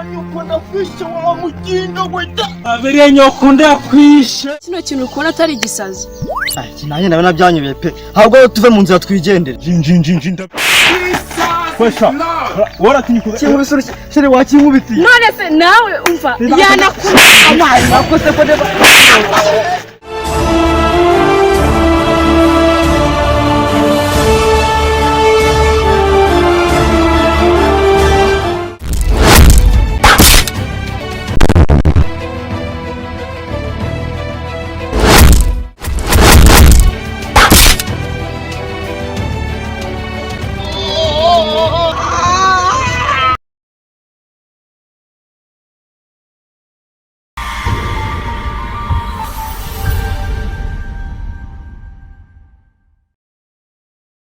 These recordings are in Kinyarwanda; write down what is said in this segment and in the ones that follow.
Nyoko ndakwishe wa muginga we da. Abiriye nyoko ndakwishe. Kino kintu ukubona atari igisazi? Iki nanjye ndabona byanyobeye pe, ahubwo tuve mu nzira twigendere. Jinjinjinji ndakwesha waratinyuka. Kinkubise chéri, wakinkubitiye. None se nawe umva yanakuna. Akose ko ndeba.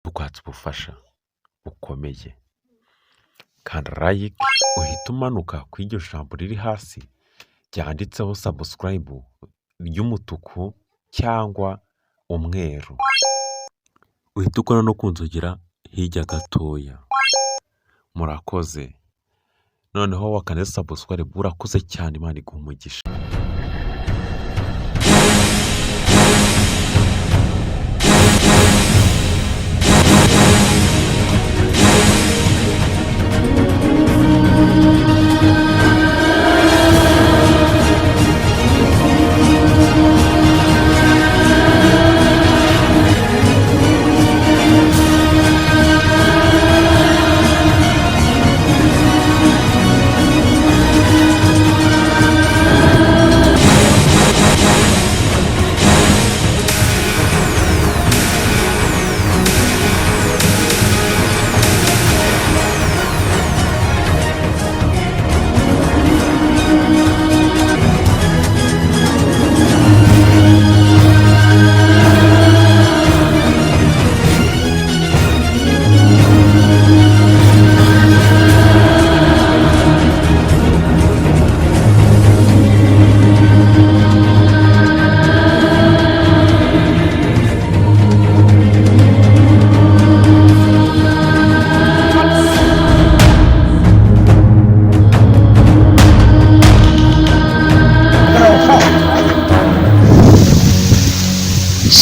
Tukwatse ubufasha bukomeye. Kanda like, uhite umanuka ku iryo jambo riri hasi ryanditseho subscribe ry'umutuku cyangwa umweru, uhite ukora no ku nzogera hirya gatoya. Murakoze. Noneho wakanze subscribe, urakoze cyane, Imana iguha umugisha.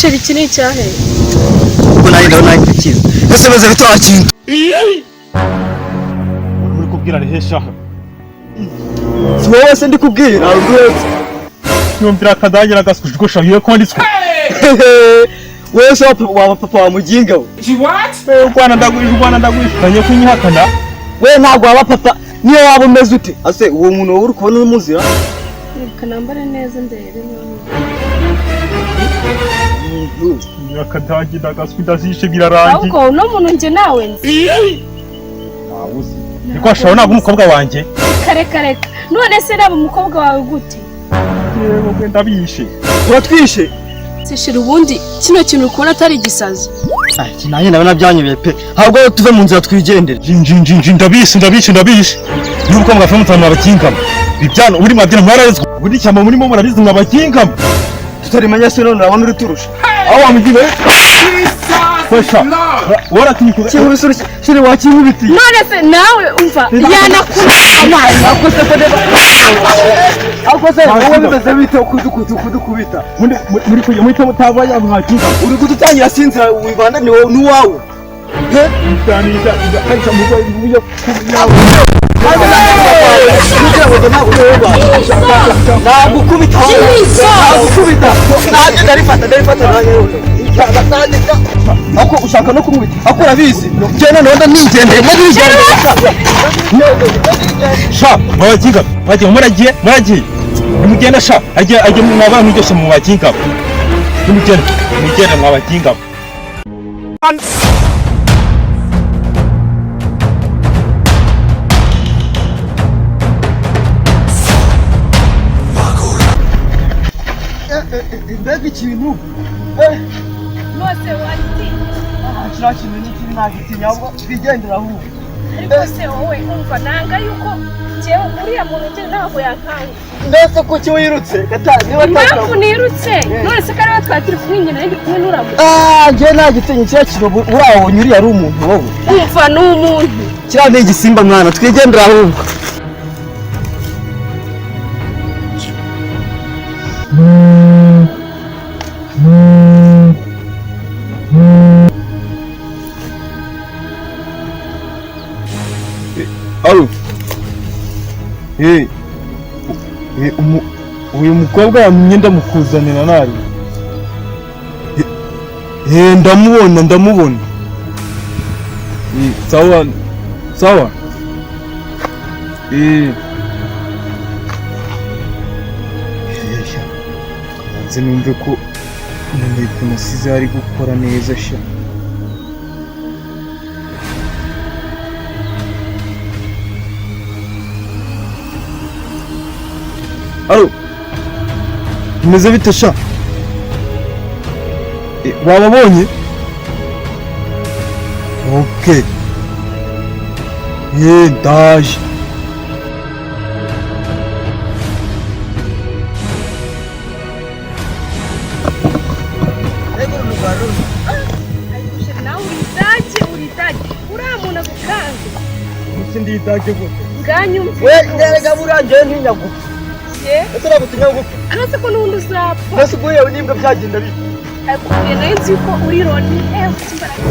Chéri, iki ni icyahe? Ubwo nanjye ndabona ntakizi ese meze bite wakintu. Uri kubwira rehesha? Si wowe se ndi kubwira urwetse? Yumvira akadagira agasujugosha iyo konditswe. Wowe se waba papa wa muginga we? U Rwanda ndagwisha, u Rwanda ndagwisha, kanye kunyihakana. We ntabwo waba papa niyo waba umeze ute. Ase uwo muntu wowe uri kubona umuzira? Reka nambare neza ndebe niba Akadagira agaswi ndazishe birarangiye. Ahubwo uno muntu njye nawe nzi. Niko ashobora, ntabwo umukobwa wanjye. Reka reka, none se naba umukobwa wawe gute? Yewe ndabishe. Uratwishe. Se chéri, ubundi kino kintu ukubona atari igisazi? Iki nanjye ndabona byanyobeye pe, ahubwo tuve mu nzira twigendere. Jinjinjinji ndabishe, ndabishe, ndabishe. Nubwo mwavuye mutanu mwabakingamo ibyano uri mwabyina mwararezwe, buri cyama murimo murabizi mwabakingamo. Tutarimenya se none urabona uri turusha. Aho wamugiwe kwesha waratinyuka. Kinkubise chéri, wakinkubitiye. None se nawe umva yanakuna. Akose ko ndeba. Akose wowe bimeze bite kudukubita? Muri kujya muhita mutabaya mwakinga. Uri kudutangira sinzira wibanda ni wowe n'uwawe. Nagukubita, nagukubita nanjye ndarifata, ndarifata nanjye. Ako ushaka no kumubita ako urabizi njye noneho ndanigendeye, ndanigendeye. Sha mwabakinga bagiye, muragiye, muragiye, nimugenda sha agiye agiye mwaba mwigesha mu bakinga, nimugenda, nimugenda mwabakinga. Mbega ikintu! Nose watinya? Kiriya kintu ni kibi, nagitinya, ahubwo twigendera ahubwo. Ariko se wowe umva, nanga yuko njyewe uriya muntu njye ntabwo yankanga. Mbese kuki wirutse gata niba Impamvu nirutse, none se ko ariwe twari turi kumwe, njye nari ndi kumwe n'uramu. Ah, njye nagitinya kiriya kintu. Uriya wabonye uriya ari umuntu wowe? Umva, ni umuntu. Kiriya ni igisimba mwana, twigendera ahubwo. Alo. Eh. Uyu mukobwa yamye ndamukuzanira nabi. Eh, ndamubona ndamubona. Eh, sawa. Sawa. Eh. Nze numve ko umunebwe nasize ari gukora neza sha. Alo. Bimeze bite sha? Wababonye? Okay. Ndaje. Ariko nawe uri idage, uri idage, uriya muntu agukanze. Musi ndi idage gute? Bwanyumvise. We ngerega buriya njyewe ntinya gupfa. Ye, Ese ntabwo utinya gupfa? uretse ko n'ubundi uzapfa. Mbese ubwo yewe n'imbwa byagenda bite? Akubwiye nayo nzi yuko uri Loni. Ufite imbaraga.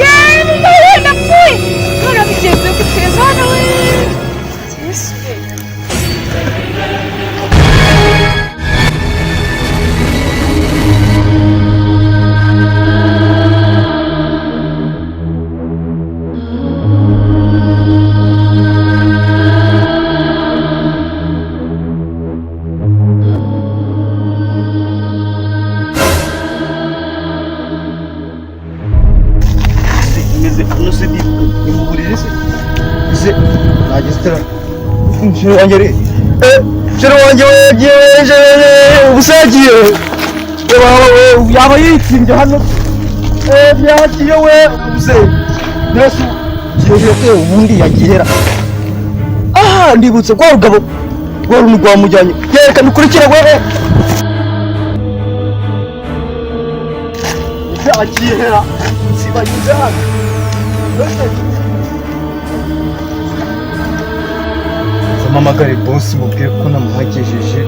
Yeee, ndapfuye, ndapfuye. None bigenze gute? Mana we. Yesu we. Imeze hano se ni mu buriri se? Ese nageze tera. Sheri wanjye ari. Sheri wanjye we yagiye ubusa yagiye. Yaba yitsimbye hano. Byagiye we ubuse. Mbese Kiyote ubundi yagihera. Ah, ndibutse rwa rugabo rwa runtu rwamujyanye. Yerekana ukurikira we. Yakihera. Sibanyuze hano. Mbese Mpamagare bosi mubwire ko namuhagejeje.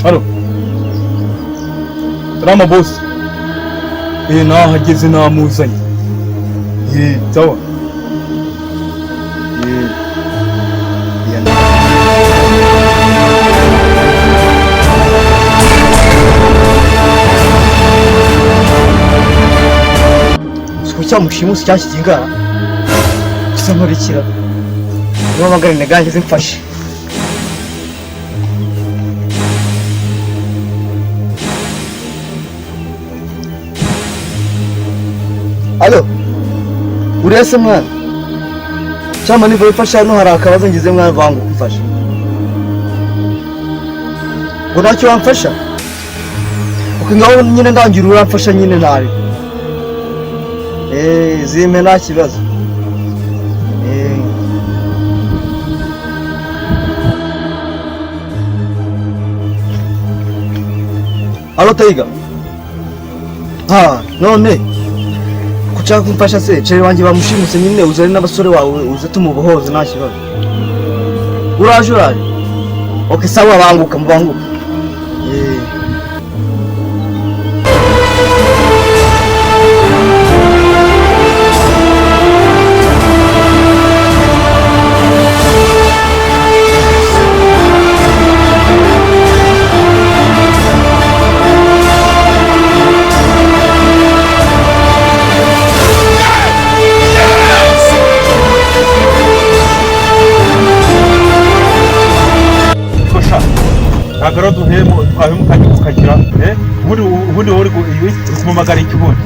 Alo. Salama bosi. Nahageze namuzanye. Sawa. Siko cyamushimusi cyashyize ingara. Gisa nkurikira. Mpamagare nagange zimfashe. Alo. Urese mwana. Cyama niba wifasha hano hari akabazo ngize mwana vangu kumfasha. Ngo ntacyo wamfasha? Uko ngaho nyine ndangira uramfasha nyine nabi. Zimpe nta kibazo. Alo Taiga. Ha, none kuchaka kumfasha se chere wanjye bamushimuse nyine uzane n'abasore wawe uze tumubohoze nta kibazo. Uraje uraje. Okay, sawa banguka mubanguka. Kosha. Ntabwo rero duhemo twahemukanye ukagira ubundi ubundi wowe uri kumumagara iki ubundi?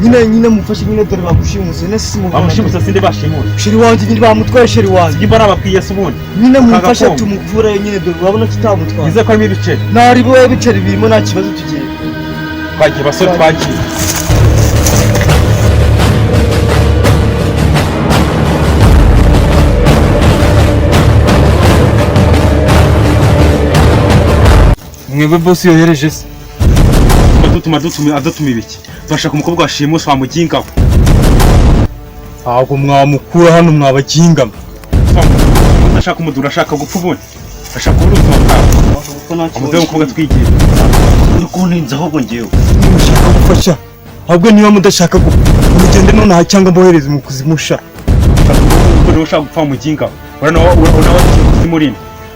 Nyine nyine mufashe nyine dore bamushimuse nese simubona. Bamushimuse sinde bashimuse. Sheri wanjye nyine bamutwaye sheri wanjye. Nimba nababwiye se ubundi. Nyine mumfashe Kagakombe. tumukure nyine dore urabona kitamutwaye. Nizeye ko harimo ibiceri. Ntari bo ibiceri birimo nta kibazo tugiye. Twagiye basore twagiye. Mwebwe bosi yohereje se. Dutuma dutuma adatuma ibiki. Turashaka umukobwa washimuse wamugingaho. Ntabwo mwamukura hano mwabaginga. Udashaka umudura ashaka gupfa ubundi. Ashaka kubura ubuzima bwawe. Umuze w'umukobwa twigiye. Uri kuntinza ahubwo ngewe. Mushaka gufasha. Ahubwo niba mudashaka gupfa, mugende nonaha cyangwa mbohereze mu kuzimusha. Kuko ushaka gupfa mu ginga. Urana urana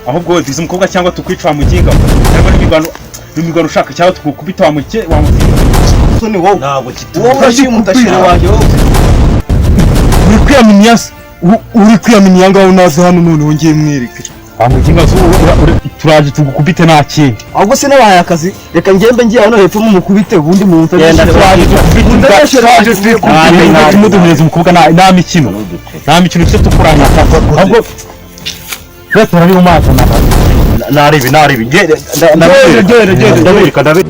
ahubwo dize umukobwa cyangwa tukwica mu ginga. Cyangwa n'imigwano n'imigwano ushaka cyangwa tukukubita wa muke wa muke. Soni wowe. Ntabwo kitu. Wowe urashimutashira wanjye wowe. Uri kwiyaminiya se? Uri kwiyaminiya ngaho naze hano none wongeye mwereke. Wa muginga turaje tugukubite nta kindi. Ahubwo se nabahaye akazi reka ngembe ngiye hano hepfo mumukubite ubundi mumfashe. Genda turaje tugukubite. Tumuduhereze umukobwa nta mikino. Nta mikino tse tukuranya. Ahubwo bese nari mu maso naribi naribi ndabireka ndabireka.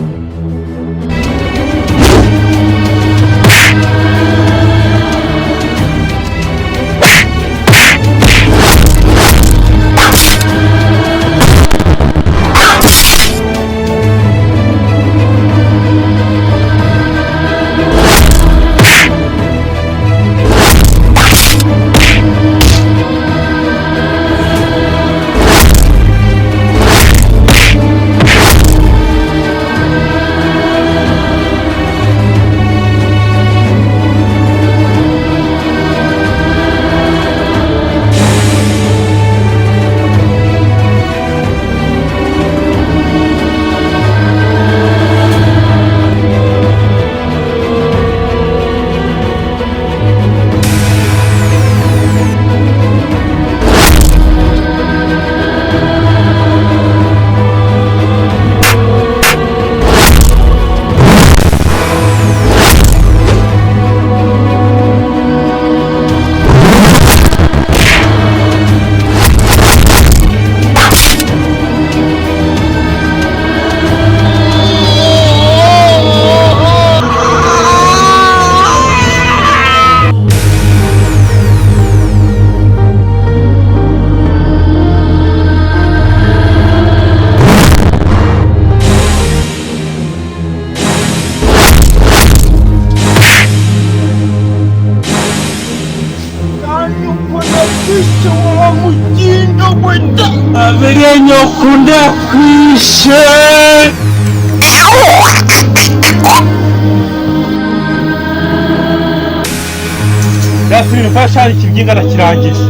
Yasubira mfasha ikibyinga nakirangije.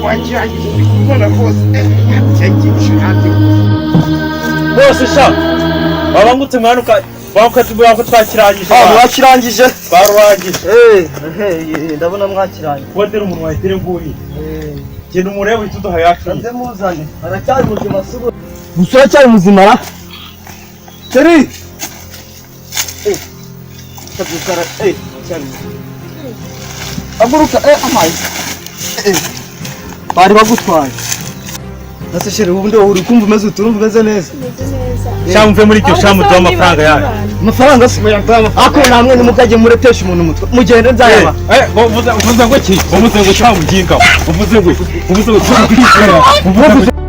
Wakirangije ndi kubona rwose. Bose sha. Babangutse mwanuka bakuka twakirangije. Ah mwakirangije. Barwangije. Ndabona mwakirangije. Kuba umuntu wahitere nguri. Genda umurebe ituduha yacu. Nze muzane. Aracyari muzima subu. Gusa aracyari muzima ra. Chéri. Tabyukara cyari muzima. Aguruka amayi. Bari bagutwaye. Nase chéri ubundi wowe uri kumva umeze uturumva umeze neza. Sha mve muri iryo sha muduha amafaranga yayo. Amafaranga se ako namwe nimukajye muretesha umuntu umutwe mugende nzayaba. Uvuze ngo ki? Uvuze ngo cya muginga. Uvuze ngo uvuze ngo.